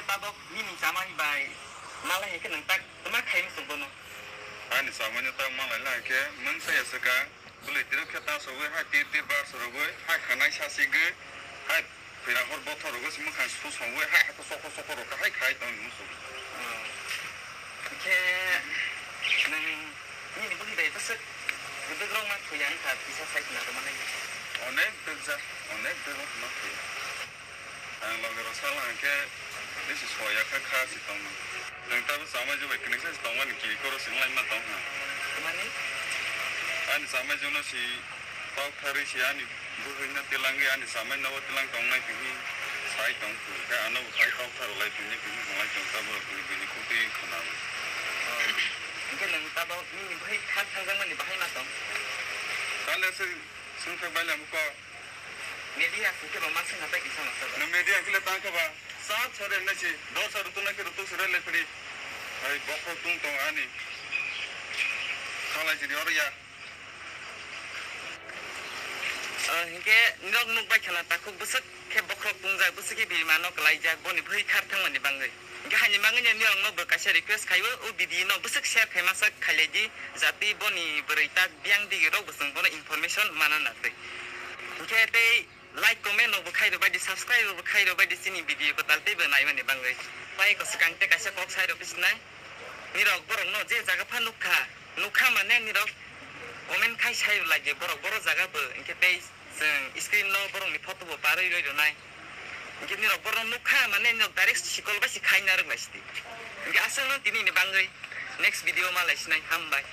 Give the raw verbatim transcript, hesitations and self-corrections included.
Tabok nini chamani bai malai hai khe nwng tak tma khai muchung bono? Ani chamani tak malai lai khe mungsa ya swkang, bwlwi tiro khe ta sogwi hai tir tir bar sorogwi hai khanai sa sigwi hai phira hor bothor rogwi se mwkhang su songwi hai hato sokho sokho rok hai khai tong muchung. Oh. Khe nwng nini bwkhi bai bwswk bwdwk rok ma thwi ang kha kisa sai khna rwmani? Onek bwkjak, onek bwkjak ma thwi. Ang loge rok sala hwnkhe bisi soya kha kha si tongma. Nwng tabuk chamai jwk bai kwnwi sa si tongmani kiri koro si wnglaima tong ha. Tamani? Ani chamai jwkno si tok tharwi si ani bwrwino tilangwi ani chamai nobo tilang tongnai tini sai tong khe ano bo sai tok tharwlai tini tini hwnlai tong tabuk bini bini khuk twi khwnawi. Oh. Hwnkhe nwng tabuk nini bwkhwi kha thangjakmani bahai ma tong? Kale se swngthok bailamo kok. Media se khe ba ma swngna bai kisa ma swngna. Nwng media kile tang khe ba sa sore nai si dos sa rutu nai khe rutu sore le phiri. Hai bokhok tung tong ani. Khalai sidi oro ya. Ah, hinkhe nirok nuk bai khana takhuk bwswk khe bokhorok tungjak, bwswk khe biri mano kwlaijak, boni bwrwi khar thangmani bangwi. Hinkhe haini bangwi nirok no bo kaisa request khaiwi, o video no bwswk share khaima sak khailai di, jati boni bwrwi tak biyang digi rok bo chwng bono information mana nagwi. Hinkhe tei like, comment rok bo khai rwbai di, subscribe rok bo khai rwbai di chini video kwtal tei bo naimani bangwi. Pai ko swkang tei kaisa kok sai rw bisinai. Nirok borok no je jaga pha nukha, nukha mane nirok comment khai sai rw lai di borok boro jaga bo hinkhe tei Chwng screen no borokni photo bo barwi rwi rwnai. Hinkhe nirok borokno nukha, mane nirok direct sikol bai se khaina rwk lai sidi. Hinkhe aswkno tini ni bangwi next video ma lai sinai, hambai.